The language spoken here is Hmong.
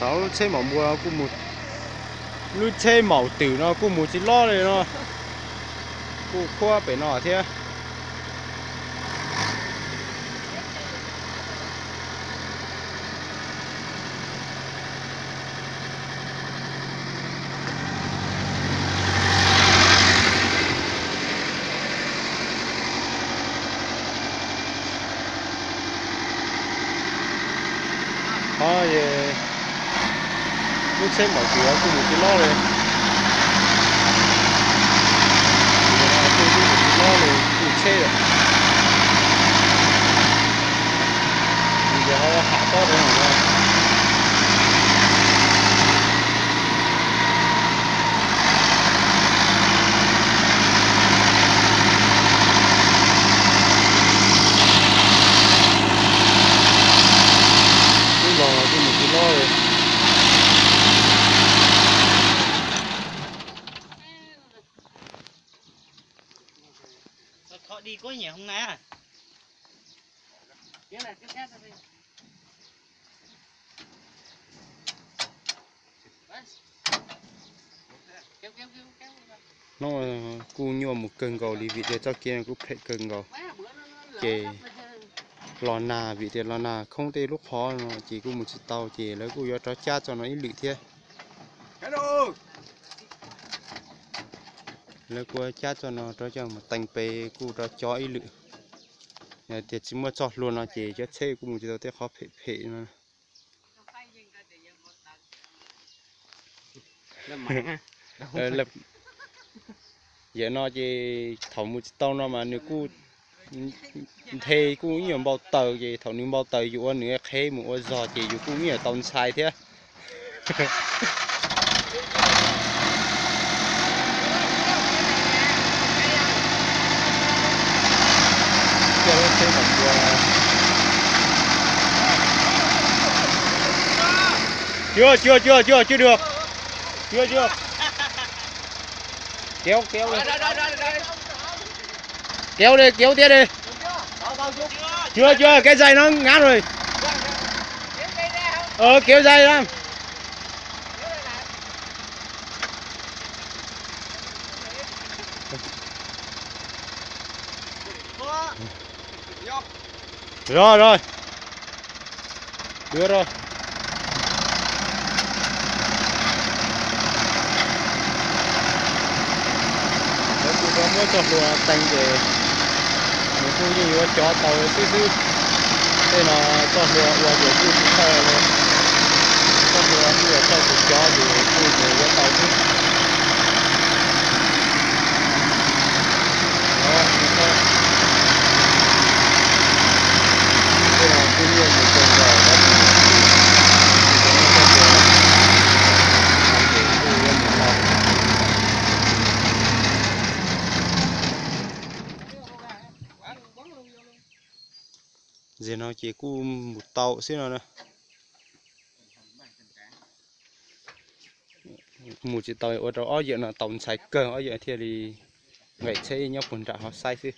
Thaum lub tsheb maum npua kuj mus, lub tsheb maum twm no kuj mus tsis lob li no, kuj khuab pem no thiab. Qhov lub tsheb maum twm kuj mus tsis lob li. Kuj mus tsis lob li, kuj tsheb lawm. Ces ho ham tob rau no. Twb los kuj mus tsis lob li. Hnub no kuj nyuaj mus kawg nkaus li vim tias txoj kev no kuj phem kawg nkaus. Ces los nag, vim tias los nag khoob tej lub qhov no ces kuj mus tsis tau, ces lawv kuj yuav rov cab txoj no ib lwm thiab. Lawv kuj cab txoj no rov coj mus tees pem kuj rov cov ib lwm. Yog tias tsis muaj txoj hlua no ces cov tsheb kuj mus tsis tau tej qhov phem phem no. Yawm no ces thaum mus tsis tau no mas nws kuj nthe kuj ib nyuag npau taws, ces thaum nws npau taws yus ua nws qhev mus ua zog ces yus kuj ib nyuag tau ntshai thiab. Chưa, chưa, chưa, chưa, chưa được. Chưa, chưa. Kéo, kéo đi. Kéo đi, kéo tiếp đi. Chưa, chưa, cái dây nó ngắn rồi. Ờ, kéo dây ra. Rồi, rồi. Được rồi. Lawv kuj rov muab txoj hlua tees ces nws kuj yeej yuav cov tau xwb xwb. Tej no txoj hlua ua ces kuj tsis tau li. Txoj hlua kuj yuav tau tus cov ces kuj mus yuav tau xwb. Tej no kuj nyuaj mus kawg nkaus, tab sis kuj yuav mus tau. Zim no ces kuj mus tau xwb no na. Mus tsis tau ua rau ob yawm no tau ntshai kawg, ob yawm thiaj li nqes tsheb nyob puag nram hov saib xwb.